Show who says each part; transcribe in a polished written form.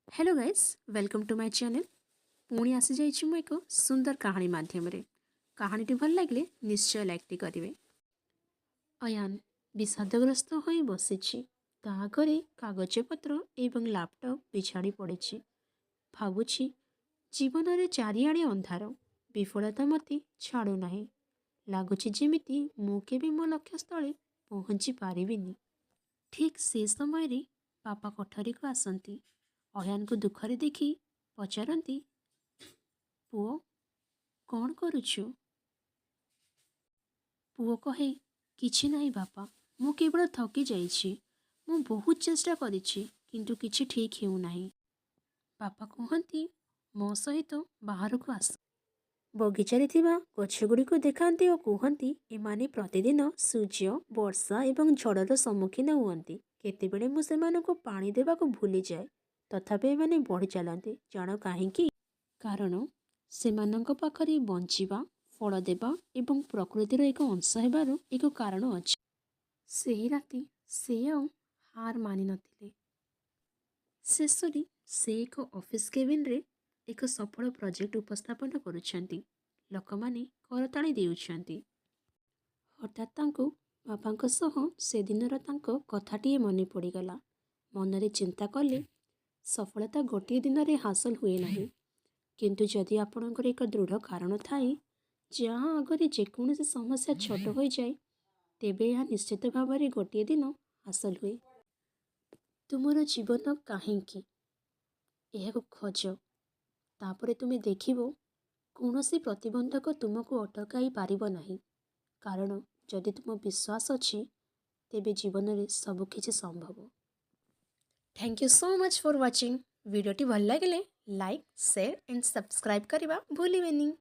Speaker 1: Hello guys, welcome to my channel. ପୁଣି ଆସିଯାଇଛି ମୁଁ ଏକ ସୁନ୍ଦର କାହାଣୀ ମାଧ୍ୟମରେ। କାହାଣୀଟି ଭଲ ଲାଗିଲେ ନିଶ୍ଚୟ ଲାଇକ୍ଟି କରିବେ। ଅୟାନ ବିଷାଦଗ୍ରସ୍ତ ହୋଇ ବସିଛି। ତା ଆଗରେ କାଗଜପତ୍ର ଏବଂ ଲାପଟପ୍ ବିଛାଡ଼ି ପଡ଼ିଛି। ଭାବୁଛି, ଜୀବନରେ ଚାରିଆଡ଼େ ଅନ୍ଧାର। ବିଫଳତା ମୋତେ ଛାଡ଼ୁନାହିଁ। ଲାଗୁଛି ଯେମିତି ମୁଁ କେବେ ମୋ ଲକ୍ଷ୍ୟସ୍ଥଳେ ପହଞ୍ଚି ପାରିବିନି। ଠିକ୍ ସେ ସମୟରେ ବାପା କୋଠରୀକୁ ଆସନ୍ତି। ଅୟାନକୁ ଦୁଃଖରେ ଦେଖି ପଚାରନ୍ତି, "ପୁଅ, କ'ଣ କରୁଛୁ?" ପୁଅ କହେ, "କିଛି ନାହିଁ ବାପା, ମୁଁ କେବଳ ଥକି ଯାଇଛି। ମୁଁ ବହୁତ ଚେଷ୍ଟା କରିଛି, କିନ୍ତୁ କିଛି ଠିକ୍ ହେଉନାହିଁ।" ବାପା କୁହନ୍ତି, "ମୋ ସହିତ ବାହାରକୁ ଆସ।" ବଗିଚାରେ ଥିବା ଗଛଗୁଡ଼ିକୁ ଦେଖାନ୍ତି ଓ କୁହନ୍ତି, "ଏମାନେ ପ୍ରତିଦିନ ସୂର୍ଯ୍ୟ, ବର୍ଷା ଏବଂ ଝଡ଼ର ସମ୍ମୁଖୀନ ହୁଅନ୍ତି। କେତେବେଳେ ମୁଁ ସେମାନଙ୍କୁ ପାଣି ଦେବାକୁ ଭୁଲିଯାଏ। ତଥାପି ଏମାନେ ବଢ଼ି ଚାଲନ୍ତି। ଜାଣ କାହିଁକି? କାରଣ ସେମାନଙ୍କ ପାଖରେ ବଞ୍ଚିବା, ଫଳ ଦେବା ଏବଂ ପ୍ରକୃତିର ଏକ ଅଂଶ ହେବାର ଏକ କାରଣ ଅଛି।" ସେହି ରାତି ସେ ଆଉ ହାର ମାନିନଥିଲେ। ଶେଷରେ ସେ ଏକ ଅଫିସ୍ କେବିନରେ ଏକ ସଫଳ ପ୍ରୋଜେକ୍ଟ ଉପସ୍ଥାପନ କରୁଛନ୍ତି। ଲୋକମାନେ କରତାଳି ଦେଉଛନ୍ତି। ହଠାତ୍ ତାଙ୍କୁ ବାପାଙ୍କ ସହ ସେଦିନର ତାଙ୍କ କଥାଟିଏ ମନେ ପଡ଼ିଗଲା। ମନରେ ଚିନ୍ତା କଲେ, ସଫଳତା ଗୋଟିଏ ଦିନରେ ହାସଲ ହୁଏ ନାହିଁ। କିନ୍ତୁ ଯଦି ଆପଣଙ୍କର ଏକ ଦୃଢ଼ କାରଣ ଥାଏ, ଯାହା ଆଗରେ ଯେକୌଣସି ସମସ୍ୟା ଛୋଟ ହୋଇଯାଏ, ତେବେ ଏହା ନିଶ୍ଚିତ ଭାବରେ ଗୋଟିଏ ଦିନ ହାସଲ ହୁଏ। ତୁମର ଜୀବନ କାହିଁକି, ଏହାକୁ ଖୋଜ। ତାପରେ ତୁମେ ଦେଖିବ, କୌଣସି ପ୍ରତିବନ୍ଧକ ତୁମକୁ ଅଟକାଇ ପାରିବ ନାହିଁ। କାରଣ ଯଦି ତୁମ ବିଶ୍ୱାସ ଅଛି, ତେବେ ଜୀବନରେ ସବୁକିଛି ସମ୍ଭବ। Thank you so much for watching. ଭିଡ଼ିଓଟି ଭଲ ଲାଗିଲେ ଲାଇକ୍, ସେୟାର ଆଣ୍ଡ ସବସ୍କ୍ରାଇବ୍ କରିବା ଭୁଲିବେନି।